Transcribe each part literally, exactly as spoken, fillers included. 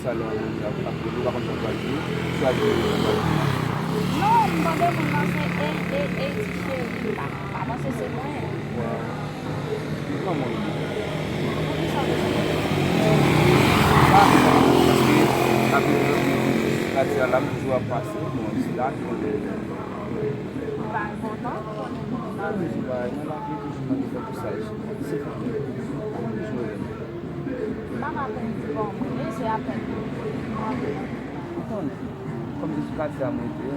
Sa lè yon moun ap, ap rele w, ou pa konn sa w pral di, ou chwazi rele w, ou pral di. Non, m tande moun nan se ey, ey, ey, ti cheri, m pa, m pa panse se mwen. Waw. Kòman w ye? Poukisa w bezwen konnen? Pa anyen, paske apre lòt katye a la, m toujou ap pase, bon, se la ke m Ou pa enpòtan pou konnen moun nan. Mwen di bagay, mwen la, mwen toujou mande fòk ou saj. Se fòk mwen toujou rele. M pa ka konn kòman, men se apèl. Ou konnen, kòm se sou katye a mwen te,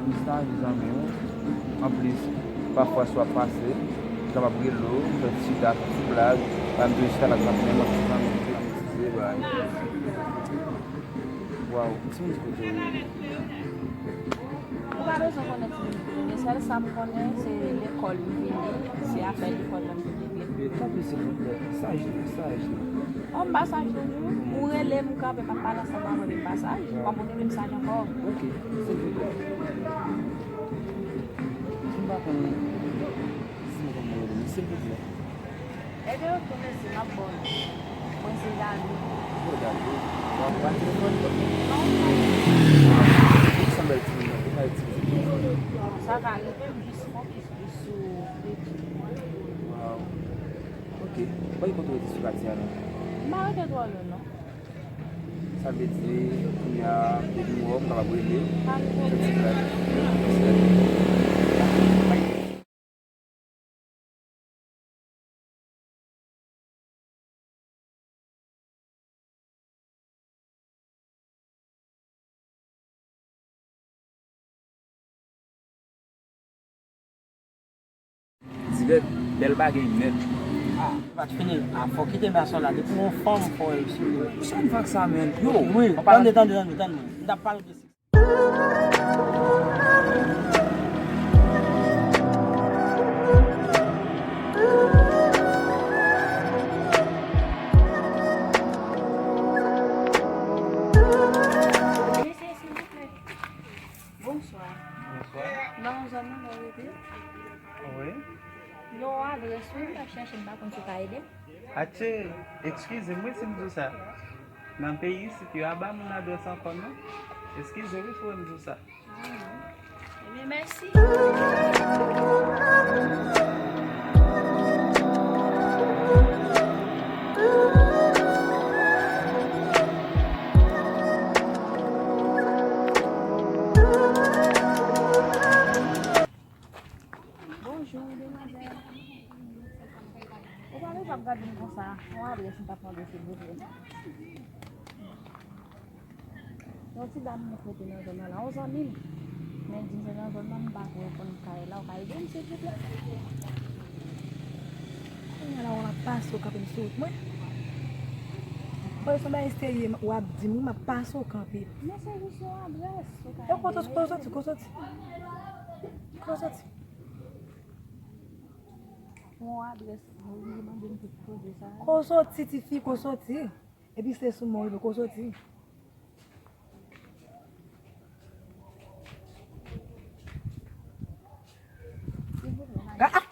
m staj zanmi w. Anplis, pafwa si w ap pase, m kapab rele w, fè ti chita, fè ti blag, pa m toujou chita la, m ap fè yon ti zanmi, m ap ti bagay. Waw, m ti moun kote w ye. Ou pa bezwen konnen ki moun li ye. Sèl sa m konnen, se lekòl m vini, se afè lekòl la m vini vin. Tanpri, silvouplè, saj nan, saj nan. Oh, m pa saj toujou. Ou rele m, m kanpe, m ap pale ansanm avè w, m pa saj. Kòm ou rele m saj ankò. Ok, silvouplè. M pa konn si m konn rele, men silvouplè. Ebyen, ok, mèsi, m ap ba w li. Mwen se David. Yo, David. W ap pran telefòn? Non, non. Ou sanble timoun nan, ou pa itilize telefòn. Sa ka rive, m jis fokis plis sou etid mwen. Waw. Ok. Bon, ki kote w rete sou katye a la? M pa rete twò lwen, non. Sa vle di, kounye a, depi m wè w, m kapab rele w. Pa gen pwoblèm. Fè ti blag. Dirèk, bèl bagay nèt. Ah, pa t fini. Ah, fò kite gason la. Depi yon fanm fò l sou li. Sa n fak sa, menn. Yo, wi, tande, tande, tande, tande. M t ap pale de Mesye, silvouplè. Bonswa. Bonswa. Nan zòn nan, nan rete? Wi. Yon adrès, wi, m t ap chèche, m pa konn si w ka ede m. Atchè, eskize m, wi, si m di w sa. Nan peyi isit, yo aba moun adrès ankò, non. Eskize, wi, frè m, di w sa. Ebyen, mèsi. Bonjou, demwazèl. Ou pa bezwen ap gade m konsa. Yon adrès m t ap mande, silvouplè. Yon ti dam mwen kote nan zòn nan la, yon zanmi m. Men l di m se nan zòn nan, m pa twò konn kay la, ou ka ede m, silvouplè? Kounye a la, w ap pase, w kanpe m sou wout mwen. Bon, se yon bagay serye w ap di m, wi, m ap pase, w kanpe. Men se jis yon adrès, ou ka ede m. E kote w soti, kote w soti? Kote w soti? Yon adrès, ou mande m tout kote sa. Kote w soti, tifi, kote w soti? Epi se sou mwen w rive, kote w soti? Ah, ah!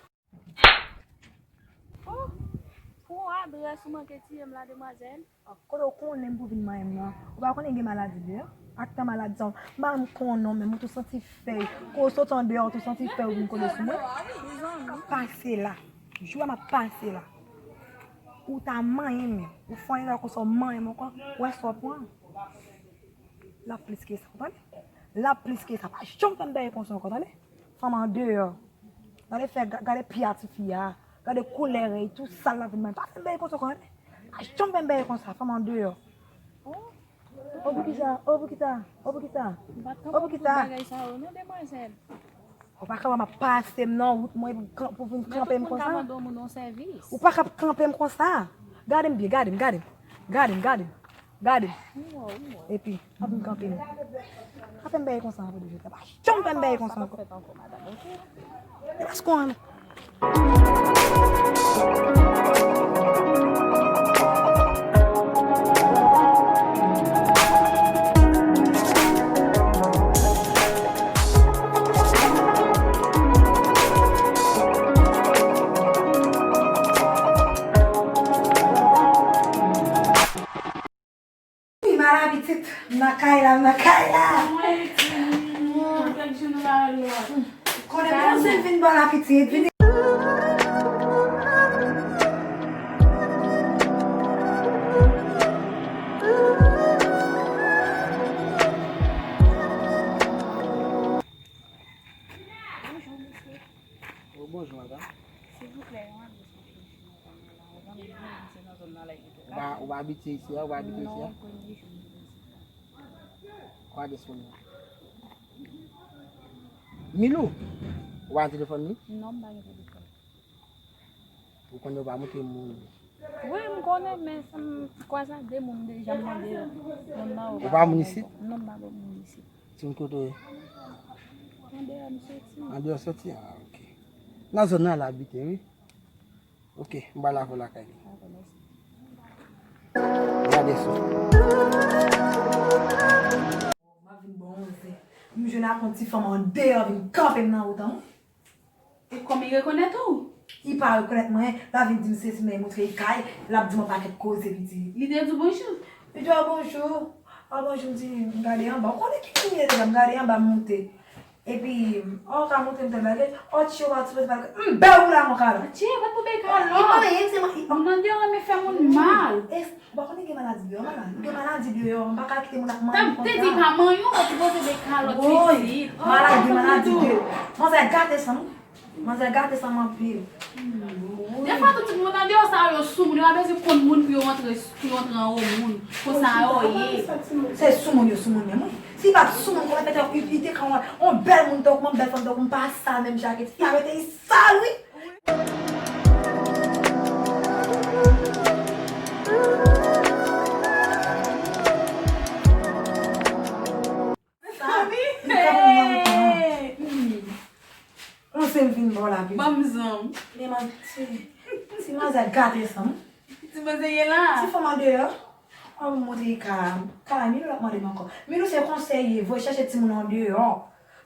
Oh, pou yon adrès ou manke tiye m la, demwazèl. Kote w konnen m pou vin manyen m nan? Ou pa konnen gen maladi deyò? Ak tan maladi sa, m pa menm konnen w menm, ou tou santi fèy. Kote w soti andeyò, ou tou santi fèy, ou vin kole sou mwen. M ap pase la. Jou a m ap pase la. Ou ta manyen m, ou fè yon erè konsa, w manyen m ankò, w wè sa w pran. L ap plis ke sa, w tande? L ap plis ke sa. Pa janm fè m bagay konsa ankò, tande? Fanm andeyò. Gade fè, gade pye a tifi a. Gade koulè rèy, tou sal la vin manyen. Pa fè m bagay konsa ankò, tande? Pa janm fè m bagay konsa, fanm andeyò. Oh, poukisa? Oh, poukisa? Oh, poukisa? M pa t konprann tout bagay sa yo, non, demwazèl. Ou pa ka wè m ap pase m nan wout mwen pou, pou vin kanpe m konsa? Men tout moun ka mande yon moun yon sèvis. Ou pa ka kanpe m konsa. Gade m byen, gade m, gade m. Gade m, gade m. Gade m. Ou wè, ou wè. Epi, ap vin kanpe m. Pa fè m bagay konsa ankò, de jete. Pa janm fè m bagay konsa ankò. Sa p ap fèt ankò, madanm, oke? E paske w renmen. Wi, maladi Nan kay la. Mwen, ti moun, kèk jou nou pa wè lòt. Konnen kòman se vin ba la pitit, vin. Oh, bonjou, madanm. Silvouplè, yon adrès pou fè chou nan zòn nan la. Ou zanmi m, se nan zòn nan la, li tou. Ou pa, ou pa abitye isi a, ou pa abitye isi a? Non, premye jou m vin isi a. Ki adrès pou nou? Milou? Ou pa gen telefòn li? Non, m pa gen telefòn. Ou konnen ou pa montre moun. Wi, m konnen, men sa m kwaze ak de moun deja, m mande yo. Non, m pa wè. Ou pa moun isit? Non, m pa bon moun isit. Timoun kote w ye? Andeyò m soti. Andeyò soti? Ah, ok. Nan zòn nan l abite, wi. Ok, m pral avè w lakay li. Dakò, mèsi. Gade sou. M ap vin ba w yon zen. M jwenn ak yon ti fanm andeyò vin kanpe m nan wout an, wi. E kòman li rekonèt ou? Li pa rekonèt mwen, l ap vin di m se si mwen montre li kay, l ap di m yon pakèt koze, li di. Li te di w bonjou? Li di w bonjou. Ah, bonjou, m di, m gade anba. Ou konnen ki moun li ye deja, m gade anba, m monte. Epi, oh, ka montre m tèl bagay. Oh, tchè, ou pa sipoze pale. M bè ou la, mon kalòt. Tchè, pa t pou bay kalòt. Li pa anyen, se mwen. Moun andeyò renmen fè moun mal. Ou pa konnen gen maladi deyò, maladi. Gen maladi deyò, m pa ka kite moun ap manyen konsa. Tanm te di pa manyen, ou pa sipoze bay kalòt pitit. Woy, maladi, maladi deyò. Manzè gate san m. Manzè gate san m anpil. Defwa tout moun andeyò sa yo sou moun, yo pa bezwen konn moun pou yo antre, pou yo antre anwo moun. Konsa yo ye. Se sou moun yo sou moun menm, wi. Si pa t sou moun, konnen pete li te ka yon, yon bèl moun tankou m, yon bèl fanm tankou m, pa sal menm jan ak fi a, mete li sal, wi. Sa, li ka pou mwen, wi. Mwen se m vin bò la, pitit. Ban m zan. Men manti. Ti manzè gate san m. Ti manzè ye la. Ti fanm andeyò. An, mwen montre ka, ka Milou l ap mande m ankò. Milou se konsèy li ye, voye chèche timoun andeyò.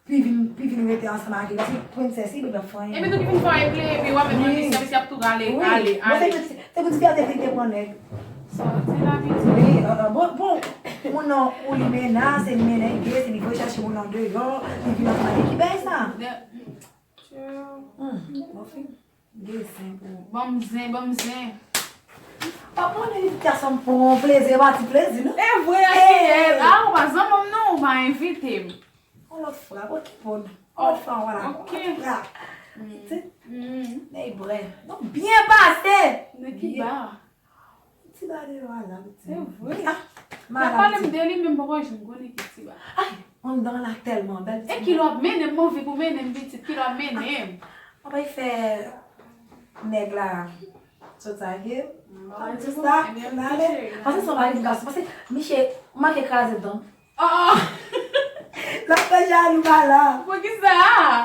Pou vin, pou vin rete ansanm ak li. Ti prensès, li p ap fè anyen. Epi tou ki vin fè w eklere, epi w ap mande sèvis, y ap tou rale, ale, ale. Bon, se pou ti, se pou ti fyète fi te pran nèg. Sòti la, pitit. Wi, ah, ah, bon, bon. Moun nan ou li mennen, se li mennen, li gen, se li voye chache moun andeyò, li vin ansanm avèk ki bagay sa? Hmm, bon fi, gen zen pou ou. Ban m zen, ban m zen. Pa pran li ta sanm pou yon plezi, pa ti plezi, non? E vre, a, ou pa zanmi m, non, ou pa envite m. Yon lòt fwa, okipe w. Yon lòt fwa, wala. Ok. Yon lòt fwa. Pitit. Nèg brè. Nou byen pase. Nèg ki ba. Ti ba deyò a la, pitit. Se vre. Ah, lè w pale m de li, men m poko janm konnen ki ti ba. Ay, anndan la tèlman bèl, pitit. E ki lè w ap mennen m, m anvi pou mennen m, pitit, ki lè w ap mennen m? Papa, l fè nèg la sot sa ke, m pa di sa, m ale. Paske se yon mari gason, paske misye manke kraze dan. Oh! L ap fè jalou pa la. Poukisa?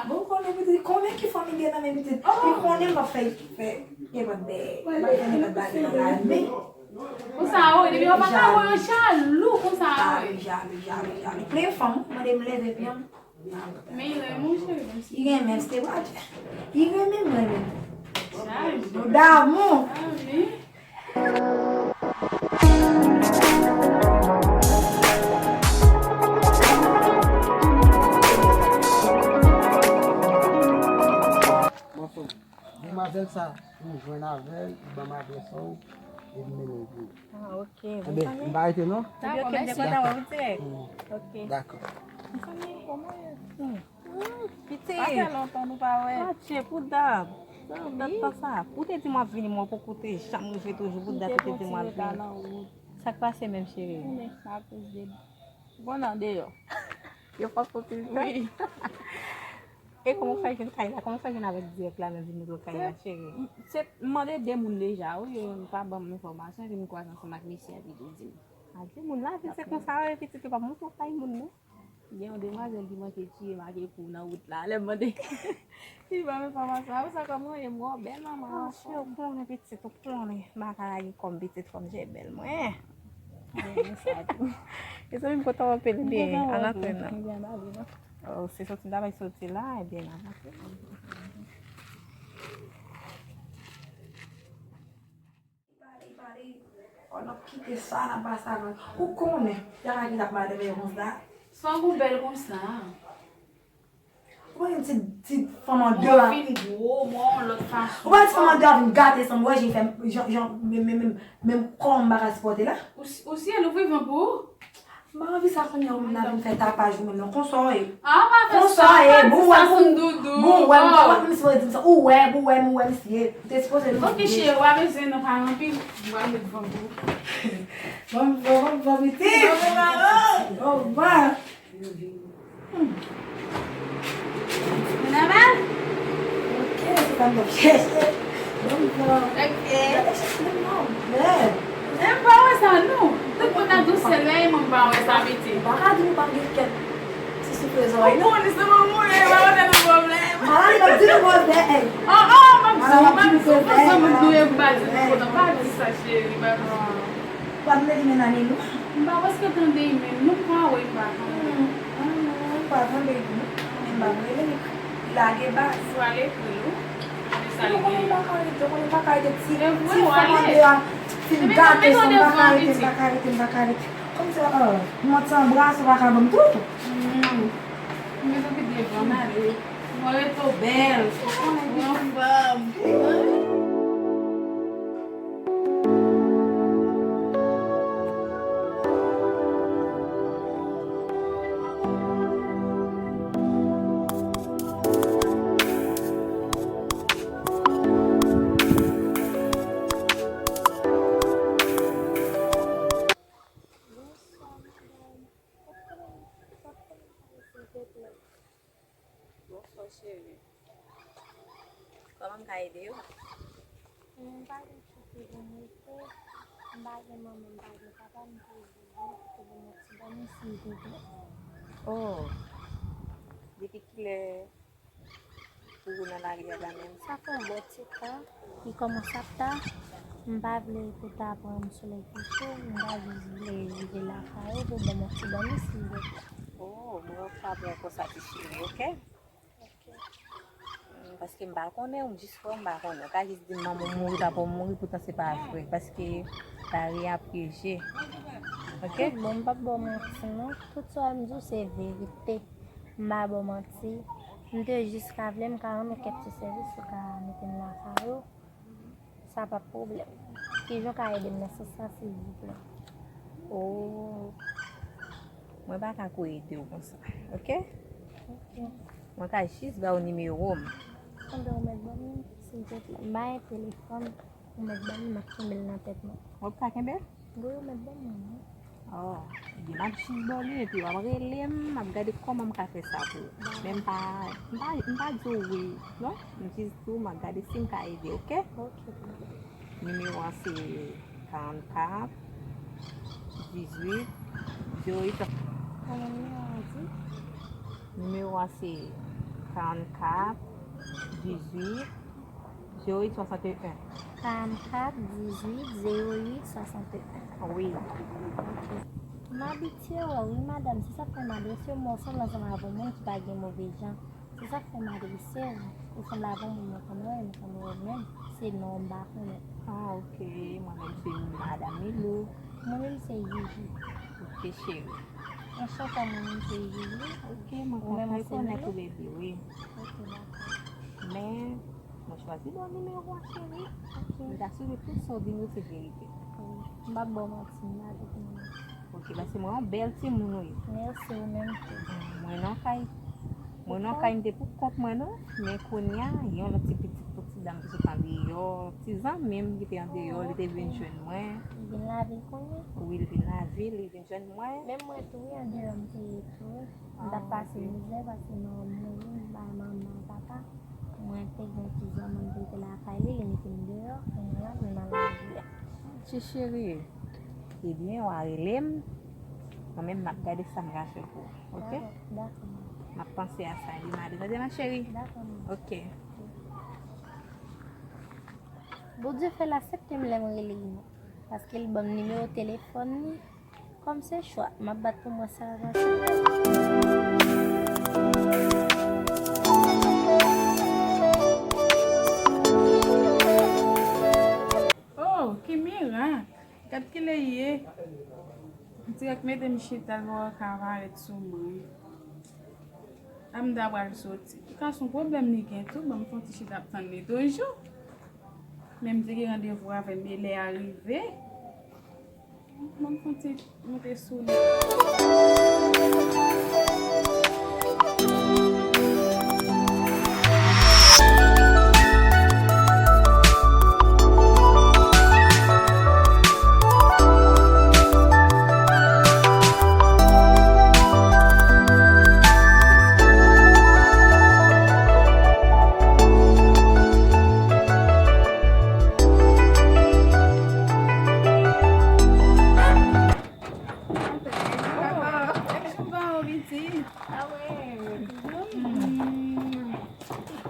Bon, konnen pitit, konnen ki fanmi gen nan men pitit. Li konnen m p ap fè, fè nenpòt bèy, m p ap fè nenpòt bagay nan lavi. Konsa yo ye, depi yo pa ka wè yo jalou, konsa yo ye. Jalou, jalou, jalou. Plen fanm, mande m leve pye m. Men li renmen w, cheri, menm si. Li renmen m, se pa. Li renmen m, renmen m. Jalou. Nou damou. Ah, wi. Demwazèl sa, m jwenn avè l, li ban m adrès ou, e m mennen l pou ou. Ah, ok. Enben, m pa rete non. Dakò, mèsi. Ok. Dakò. Mezanmi, kòman ye? Hmm. Pitit. Sa fè lontan nou pa wè. Matche pou dab. Pou dab tan sa. Ou te di m ap vini, mwen poko te janm rive toujou. Pou dab ou te di m ap vini. Sa k pase menm, cheri? Ou konn andeyò. Yo fò konpil tan. Wi. E kòman w fè jwenn kay la? Kòman w fè jwenn avèk dirèk la menm vin rive kay la, cheri? Se, m mande de moun deja, wi, yo pa ban m enfòmasyon, epi m kwaze ansanm ak mesye a, epi li di m. A, de moun la, vin se konsa, wi, pitit, yo pa montre w kay moun, non. Gen yon demwazèl ki manke tiye m ak epou nan wout la. Lè m mande, li ban m enfòmasyon. Apre sa, kòman w ye? M wè w bèl, manman. Ah, cheri, ou konnen pitit, ou konnen. M pa ka lage kò m pitit, fò m jere bèl mwen. Gen sa tou. Mezanmi, m kontan wè w, byen, al antrenman. Ebyen, m ale non. Oh, se soti m ta bay soti la, ebyen, m al antrenman. Pale, pale. Oh, n ap kite sa, n ap pase avan. Ou konnen, y a ka kite ap madanm e konsa. Sa w gon bèl konsa. Ou pa gen ti, ti fanm an de a. Ou fin gwo, mwen yon lòt fason. Ou pa ti fanm an de a vin gate san mwen, jan fè, jan, jan, menm, menm, menm, menm kò m pa ka sipòte la. Ou, ou syèl ouvri van pou ou? M pa anvi sa kounye a, ou vin la vin fè tapaj ou menm non. Konsa w ye. Ah, pa fè sa, pa di sa sou m doudou. Bon, wè, m pa wè misye di m sa. Ou wè, bon, wè, m wè misye. Ou te sipoze nou. Ok, cheri, w a bezwen nan pa anpil. M va met van pou ou. Bon, bon, bon, bon, pitit. Bon, bon, bon. Bon, bon. Hmm. Ou nòmal? Ok, se pa m ap chèche. Bon, bon. Ok. Gade chèche menm non. Bèl. Menm pa wè sa non. Tout moun ap di w sèl la, e mwen m pa wè sa, pitit. Ou pa ka di nou pa gen kèk ti soufle zòrèy non. Ou konnen se mwen mouye, pa wè nan pwoblèm. Ala li p ap di nou pwoblèm. Oh, oh, m ap di w, m ap di w, m ap di w, m ap di w, m pa di nou kontan. Pa di sa, cheri, pa di sa. Pa vle li menm ane nou. M pa prèske tande li menm, non, m pa wè, m pa tande. Hmm. Ah, non, m pa tande li, non. Men m pa vle li. Lage baz. Ou al ekri l, wi. Ou konnen m pa ka rete, ou konnen m pa ka rete ti, ti fanm an de a fin gate san m pa ka rete, m pa ka rete, m pa ka rete. Kòmsi, oh, m ap antre anba, sa w pa ka ban m tou. Hmm. M bezwen kite devan m ale. Mwen rete w bèl. Ou konnen ki fanm. Bonswa, madanm. Ou konnen, ou konnen, silvouplè. Bonswa, cheri. Kòman m ka ede w? M pa gen kote pou m rete. M pa gen manman, m pa gen papa, m te vle kote pou m ap ti dòmi, silvouplè. Oh. Depi kilè ou nan lari a la menm? Sa fè yon bon ti tan. Li kòmanse ap ta. M pa vle pou ta pran m solèy kouche. M ta jis vle rive lakay ou pou ban m yon ti dòmi, silvouplè. Oh, mwen pa bon konsa, ti cheri, ok? Ok. Mm, paske m pa konnen, ou jis wè m pa konnen. Ou ka jis di m manman w mouri, papa w mouri, poutan se pa vre. Paske lari a pyeje. Ok? Tout bon, m p ap ba w manti, non. Tout sa w di w se verite. M pa ba w manti. M te jis ka vle, m ka renmen kèk ti sèvis ou ka mete m lakay ou. Sa pa pwoblèm. Kijan w ka ede m nan sans sa, silvouplè? Oh, mwen pa ka ko ede w konsa, ok? Ok. Mwen ka jis ba w nimewo m. Konbyen ou mèt ban m, silvouplè? M pa gen telefòn, ou mèt ban m, m ap kenbe l nan tèt mwen. W ap ka kenbe l? Wi, ou mèt ban m, wi. Oh, ebyen, m ap jis ba w li, epi w ap rele m, m ap gade kòman m ka fè sa pou ou. Men m pa, m pa, m pa di w wi, non? M jis di w, m ap gade si m ka ede, ok? Ok. Nimewo an se karannkat, dizuit, zewo uit. Kòman nimewo an di? Nimewo an se karannkat, dizuit, zewo uit, swasanteyen. Karannkat, dizuit, zewo uit, swasanteyen. Wi. Ok. M abitye wè w wi, madanm, se sa k fè m adrese w, men w sanble ansanm avè yon moun ki pa gen move jan. Se sa k fè m adrese w. Ou sanble avè yon moun mwen konnen, ou sanble wè w menm. Se non w m pa konnen. Ah, ok. Mwen menm se madanm Milou. Mwen menm se Gigi. Ok, cheri. Anchante, mwen menm se Gigi. Ok, mwen kontan konnen toulède, wi. Ok, dakò. Men, mwen chwazi ba w nimewo a, cheri. Ok. M ta swete tout sa w di m yo se verite. Wi. M p ap ba w manti, m pa di w manti. Ok, paske mwen yon bèl timoun, wi. Mèsi, ou menm tou. Mwen nan kay, mwen nan kay, m te pou kont mwen, non. Men kounye a, yon lòt ti pitit, yon ti dam ki sot andeyò, ti zanmi m ki te andeyò, li te vin jwenn mwen. Li vin lavil kounye a? Wi, li vin lavil, li vin jwenn mwen. Menm mwen tou, wi, andeyò m te ye tou. M t ap pase mizè paske manman m mouri, m pa gen manman, papa. Mwen te gen ti zanmi m ki rete lakay li, li mete m deyò, kounye a m nan lari a. Ti cheri, ebyen, w a rele m, mwen menm m ap gade sa m ka fè pou ou, ok? Dakò, dakò, manman. M ap panse a sa demen, tande ma cheri? Dakò, manman. Ok. Bondye fè l aksepte m lè m rele l, non. Paske l ban m nimewo telefòn li. Kòm se chwa, m ap bat pou mwen sa avanse. Oh, ki mirak! Kilè ye? Dirèk mete m chita, l pa ka parèt sou mwen. A m ta pral soti. Ka s on pwoblèm li gen tou, ban m fè yon ti chita ap tann li toujou. Men m te gen randevou avè l, men lè a rive. Ban m fè yon ti moute sou li.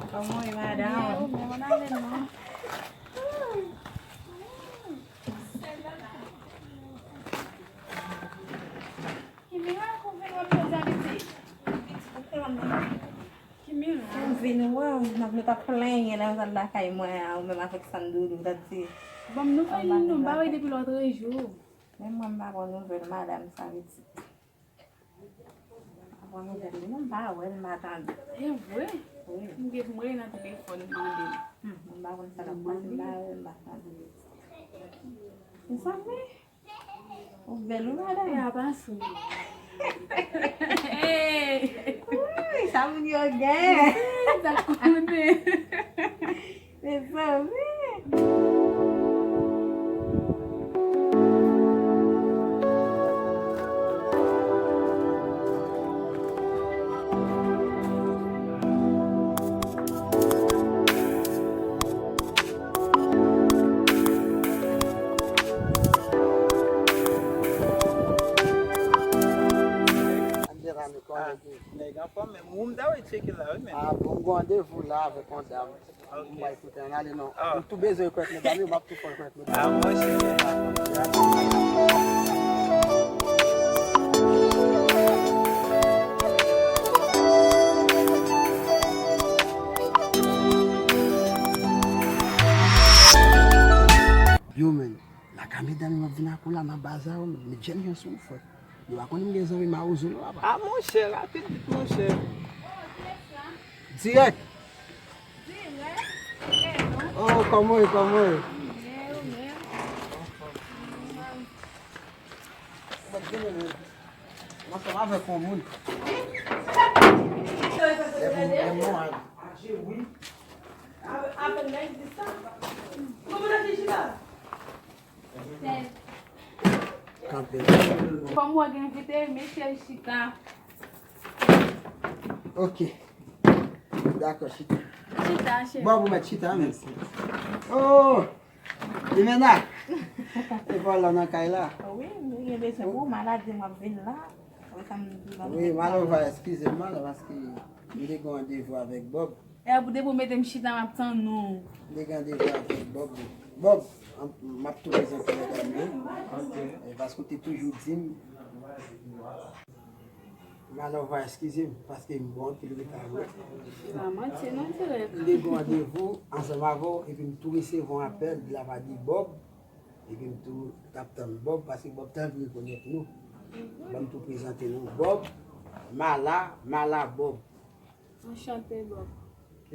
Kòman w ye, madanm? Ki mirak ou vin wè m jodi a, pitit? Ki mirak? M vin wè w, m ap, nou t ap plenyen nan zòn lakay mwen an, ou menm avèk Sandoudou, w t ap di. Ban m nouvèl nou, m pa wè depi lòtrejou. Men mwen, m pa pran nouvèl madanm sa, pitit. M pa pran nouvèl li, non, m pa wè l, m pa tande. E vre? Wi. M gen pou m rele nan telefòn, m mande l. Hmm, m pa konn sa k ap pase, m pa wè l, m pa tande. Mezanmi. Ou bèl wi, madanm. E a pa sou. Hey! Wi, sa moun yo gen. Sa konnen. Mezanmi. Nèg anfòm, men moun ta wè tcheke la, wi, men. Ah, bon, m gen randevou la avèk yon dam. Ok. M bay kote, ann ale non. Ah. M tou bezwen kwèk medam yo, m ap tou fè kwèk medam. Ah, mwen, se Yo, men, lakay medam yo, m ap vin ak ou la nan bazar, men, men Jenny an sou fè. Yo pa konnen m gen zanmi mawozo non, papa. Ah, monchè, rapid vit, monchè. Dirèk. Oh, kòman w ye, kòman w ye? Ou mèt vini, men. M ansanm avèk yon moun. Lè pou mwen, mwen, a. Kanpe. Kòm w gen envite, mesye chita. Ok. Dakò, chita. Chita, cheri. Bon, pou mèt chita, men. Mèsi. Oh! Limena! E vòlò nan kay la. Wi, m gen bezwen pou maladi, m ap vin la. Wi, Malova, eskize m, Malova, paske m te gen randevou avèk Bob. E pou depi w mete m chita, m ap tann ou. M te gen randevou avèk Bob. Bob, m ap tou prezante medam yo. Ok. E paske w te toujou di m. Malova, eskize m, paske m ba w anpil reta, wi. Se pa manti, non, dirèk. M te gen randevou ansanm avè w, epi m tou resevwa yon apèl de la part de Bob. Epi m tou t ap tann Bob, paske Bob t anvi rekonèt nou. Ban m tou prezante nou. Bob, Mala, Mala Bob. Anchante, Bob. Ok,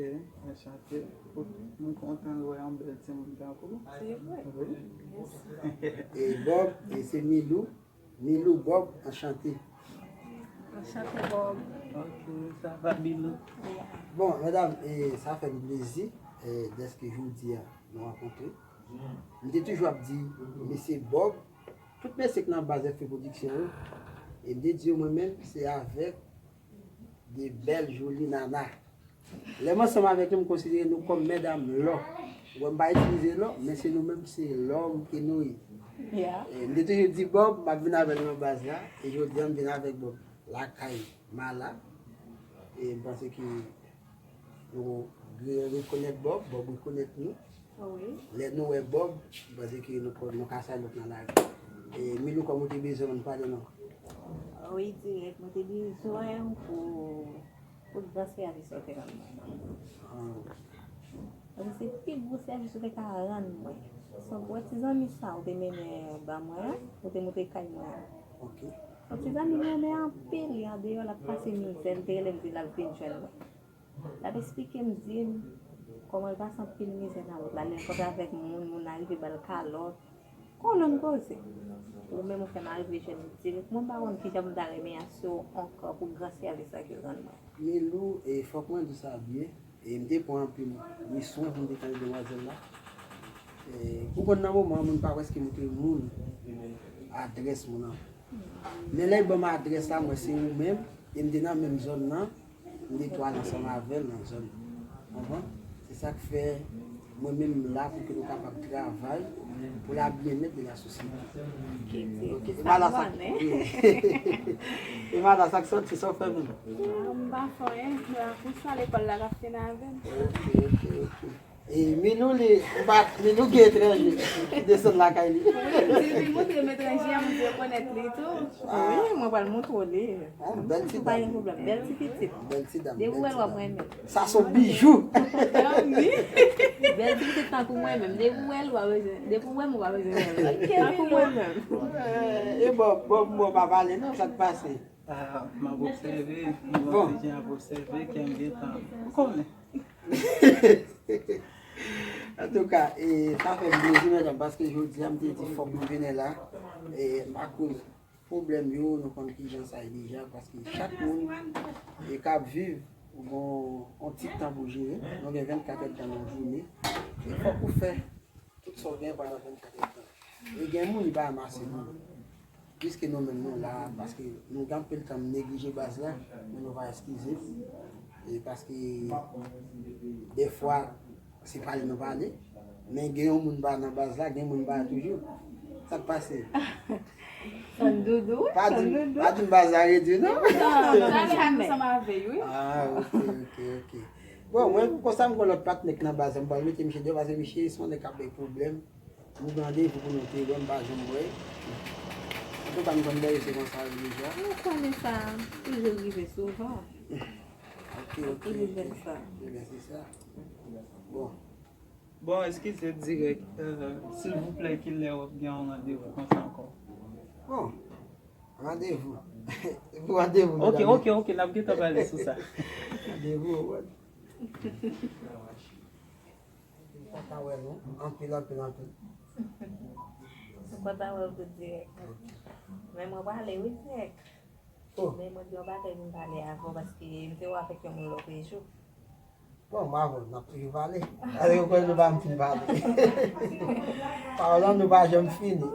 anchante. M kontan wè yon bèl timoun tankou w. Se vre. Wi. Mèsi. E Bob, e se Milou. Milou Bob, anchante. Anchante, Bob. Ok, sa va, Milou? Bon, medam, e sa fè m plezi, e, dèske jodi a nou rankontre. M te toujou ap di mesye Bob, tout mesye k nan baz F P Production yo, e m te di yo mwen menm, se avèk de bèl, joli nana. Lè m ansanm avèk yo, m konsidere nou kòm medam lò. Ou wè, m pa itilize lò, men se nou menm, se lò ke nou ye. Yeah. E, m te toujou di Bob, m ap vin avè l nan baz la, e jodi a, m vin avèk Bob lakay Mala. E m panse ke nou re-, rekonèt Bob, Bob rekonèt nou. Wi. Lè nou wè Bob, m panse ke nou, nou ka salye lòt nan lari. E, Milou, kòm ou te bezwen m, pale non. Wi, dirèk, mwen te bezwen w pou, pou gran sèvis ou te rann mwen. Ah. Paske se pi gwo sèvis ou te ka rann mwen. So, wè ti zanmi sa ou te mennen ban mwen an, ou te montre kay mwen an. Ok. Yon ti zanmi m renmen anpil, li andeyò, l ap pase mizè, li te rele m di l ap vin jwenn mwen. L ap esplike m, di m kòman l pase anpil mizè nan wout la, lè l kontre avèk moun, moun nan rive ba l kalòt. Konnen m koze. Ou menm ou fè m arive jwenn li dirèk. Mwen pa konn kijan pou m ta remèsye w ankò pou gran sèvis sa ke w rann mwen. Milou, e fòk mwen di sa byen. E m te pran anpil swen pou m te tande demwazèl la. E, ou konn nan moman an, moun pa prèske montre moun adrès moun an. Men lè l ban m adrès la, mwen se ou menm, e m te nan menm zòn nan, m te tou al ansanm avè l nan zòn nan. Konprann? Se sa k fè mwen menm m la pou ke nou kapab travay pou la byennèt de la sosyete. Ok, e mada sa, e mada sa k sòti, sa w fè menm? Ah, m pa fè anyen, m la pou sa lekòl la k ap fini avè m. Ok, ok, ok. E Milou li, ou pa, Milou gen etranje ki desann lakay li. Wi, m di l vin montre m etranje a, m di rekonèt li tou. Wi, mwen pral montre w li. Ah, bèl ti dam. Pa gen pwoblèm, bèl ti pitit. Bèl ti dam. Depi w wè l, w ap renmen. Sa se yon bijou. Wi. Bèl ti pitit tankou mwen menm. Depi w wè l, w ap bezwen. Depi w wè m, w ap bezwen wè l. Tankou mwen menm. E bon, bon, bon, pa pale non, sa k pase? Ah, m ap obsève, m bon ti jan ap obsève, kè m gentan konnen. Antouka, e, sa fè m plezi, medam, paske jodi a m te di fòk m vini la. E, akoz pwoblèm yo, nou konn kijan sa ye deja, paske chak moun, e, k ap viv, gon yon ti tan pou jere, nou gen vennkat èdtan nan yon jounen. E fòk ou fè tout sa w gen pandan vennkat èdtan. E gen moun li pa ranmase moun. Piske nou menm nou la, paske nou gen anpil tan n neglije baz la, men nou pa eskize. E paske dèfwa, se pale nou pale. Men gen yon moun pa nan baz la, gen moun pa toujou. Sa k pase? Tann doudou, wi, tann doudou. Pa di m baz la redwi, non? Non, non, non, non, jamè. Ansanm avè l, wi. Ah, ok, ok, ok. Bon, mwen, konsa m gon lòt patnè k nan baz la, m pral mete misye deyò, paske misye se yon nèg k ap bay pwoblèm. M gen randevou pou nou te wè, m pa janm wè. Antouka, m konn bagay se konsa yo deja. Ou konnen sa toujou rive souvan. Ok, ok, ok. Toujou fè sa. Ebyen, se sa. Bon. Bon, eskize dirèk. Euh, silvouplè, kilè w ap gen yon randevou konsa ankò? Bon, randevou. Pou randevou, ok, medam. Ok, ok, n ap gentan pale sou sa. Randevou, w konn. M kontan wè nou. Anpil, anpil, anpil. M kontan wè w tou dirèk. Men mwen prale wi dirèk. Oh. Men mwen gen yon bagay pou m pale avè w paske m te wè w avèk yon moun lòtrejou. Bon, m avè w, n ap toujou pale. Alè, yo kwè nou pa m fin pale. Pawòl an nou pa janm fini.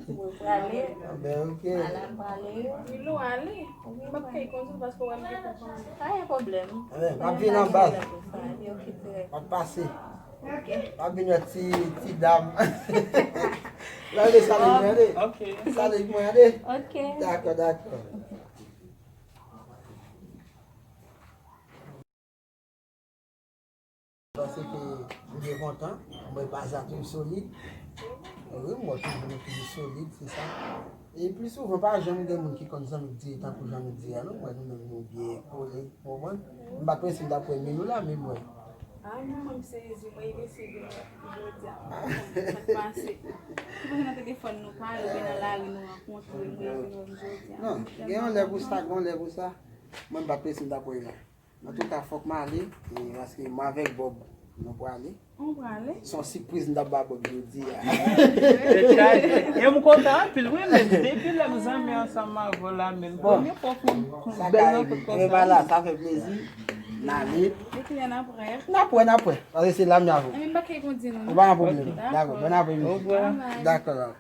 Mwen prale. Ah, ben, ok. Ala m prale. Milou ale. Wi, m ap kay kondwi paske w wè m gen pou pale. Pa gen pwoblèm. Eh, m ap vin anba. M ap pase. Ok. M ap vin wè ti, ti dam. Lè w vle salye mwen, tande. Ah, ok. Salye mwen, tande. Ok. Dakò, dakò. Paske m byen kontan, mwen baz la toujou solid. Wi, mwen toujou, nou toujou solid, se sa. E pli souvan, pa janm gen moun ki konn zanmi k di tankou jan nou di a, non. Mwen, nou menm, nou byen kole, w konprann? M pa t prese m t ap wè Milou la, men mwen. Ah, mwen, mwen sezi, mwen, li sezi mwen jodi a, mwen pa konn sa k pase. Se paske nan telefòn nou pale, oubyen nan lari nou rankontre, mwen vin wè m jodi a. Non, gen yon lè pou sa, gen yon lè pou sa. Mwen, m pa t prese m t ap wè l la. Antouka, fòk m ale, e, paske mwen avèk Bob, nou prale. Ou prale? Se yon sipriz m t ap ba Bob jodi a. E m kontan anpil, wi, men depi lè m zanmi ansanm avè w la, men premye fwa pou m bèl rankontre konsa. Sa ka rive. Ebyen, la, sa fè plezi. N ale. Epi lè n ap wè. N ap wè, n ap wè. Paske se la m avè w. Ebyen, m pa kay kondi nou, non? Ou pa gen pwoblèm. Dakò. Dakò, bon apremidi. Obwa. Dakò, dakò.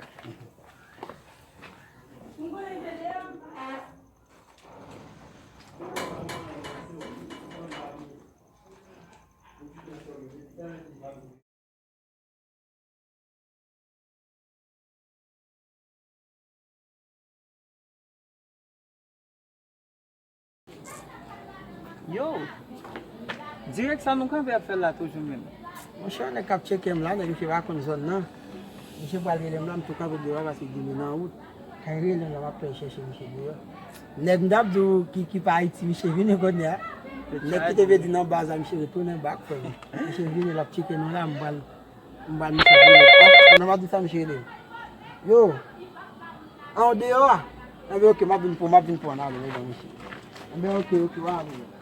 Yo! Dirèk sa nou kanpe ap fè la toujou menm. Monchè, nèg k ap tcheke m la, nèg misye pa konn zòn nan. Misye pral rele m la, m tou kanpe deyò a paske gen moun nan wout. Kay rele m la, m ap fè chèche misye deyò. Nèg m t ap di w ki, ki pa Ayiti, misye vini kounye a. Nèg ki te vle di nan baz la, misye retounen back, frè m. Misye vini, l ap tcheke nou la, m pral, m pral misye vini. Non, m ap di sa misye rele. Yo. An, ou deyò a? Enben, oke, m ap vin pran, m ap vin pran, ale, men ban misye. Enben, oke, oke, w ale.